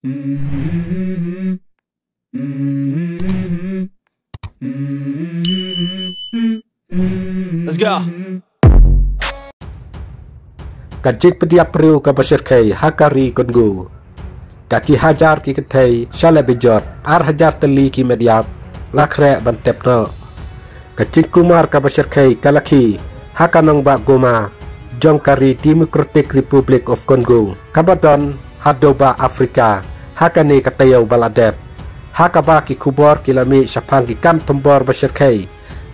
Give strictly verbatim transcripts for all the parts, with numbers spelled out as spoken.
Let's go. Ka jingpynïap briew kaba shyrkhei ha ka ri Congo. Da ki hajar ki kynthei sha leh bejot, ar hajar tylli ki met ïap la khreh ban tep noh. Ka jingkulmar kaba shyrkhei ka la khie ha ka nongbah Goma jong ka ri Democratic Republic of Congo, kaba don ha dewbah Africa, ha kane ka taïew ba la dep. Ha kaba ki khubor ki la mih shaphang ki kam thombor ba shyrkhei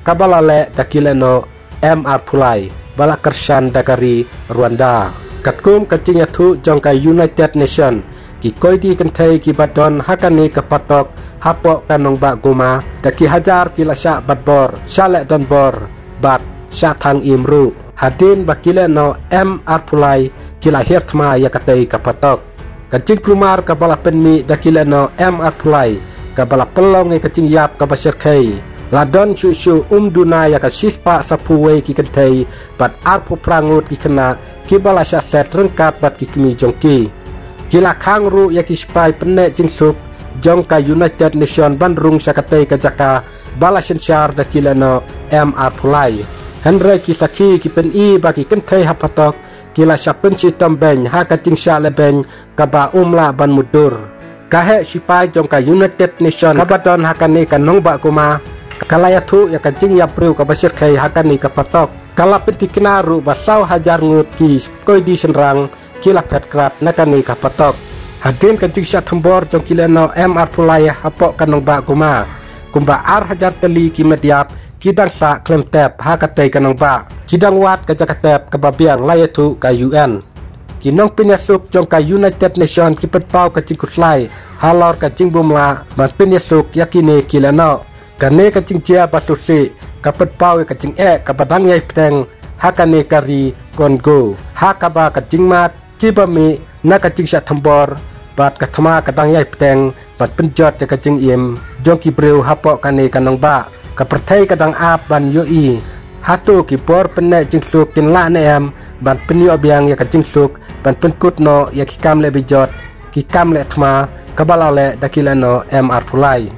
kaba la leh da ki lehnoh M R Phoulay, ba la kyrshan da ka ri Rwanda. Katkum ka jingïathuh jong ka United Nation, ki koidi kynthei kiba don ha kane ka phatok hapoh ka nongbah Goma da ki hajar ki la shah bat bor, shah leh donbor bad shah thang im ruh. Hadien ba ki lehnoh M R Phoulay ki la hiar thma ïa katei ka phatok. Ka jingkulmar kaba la pynmih da ki lehnoh M R Phoulay, kaba la pynlong ïa ka jingïap kaba shyrkhei, la don shuh shuh um duna ïa ka shispah saphew wei ki kynthei bad arphew phra ngut ki khynnah kiba la shah set ryngkat bad ki kmie jong ki. Ki la khang ruh ïa ki sipai pynneh jingsuk jong ka United Nation ban rung sha katei ka jaka ba la synshar da ki lehnoh M R Phoulay. Hynrei ki sakhi ki pyni ba ki kynthei ha phatok ki la shah pynshitom beiñ ha ka jingshah lehbeiñ kaba um lah ban mutdur. Ka heh sipai jong ka United Nation kaba don ha kane ka nongbah Goma ka la ïathuh ïa ka jingïap briew kaba shyrkhei ha kane ka phatok. Ka la pynthikna ruh ba saw hajar ngut ki koidi shynrang ki la phet krad na kane ka phatok. Hadien ka jingshah thombor jong ki lehnoh M R Phoulay hapoh ka nongbah Goma, kumba ar hajar tylli ki met ïap ki dang sah khlem tep ha katei ka nongbah. Ki dang wad ka jaka tep kaba biang, la ïathuh ka U N. Ki nongpynïasuk jong ka United Nation ki pynpaw ka jingkhuslai halor ka jingbymlah ban pynïasuk ïa kine ki lehnoh. Kane ka jingjia ba sngewsih ka pynpaw ïa ka jingeh kaba dang ïai bteng ha kane ka ri Congo, ha kaba ka jingmad kiba mih na ka jingshah thombor bad ka thma ka dang ïai bteng ban pynjot ïa ka jingim jong ki briew hapoh kane ka nongbah. Ka pyrthei ka dang ap ban ïohi hato ki bor pynneh jingsuk kin lah ne em ban pynïoh biang ïa ka jingsuk ban pynkut noh ïa ki kam leh bejot, ki kam leh thma kaba la leh da ki lehnoh M R Phoulay.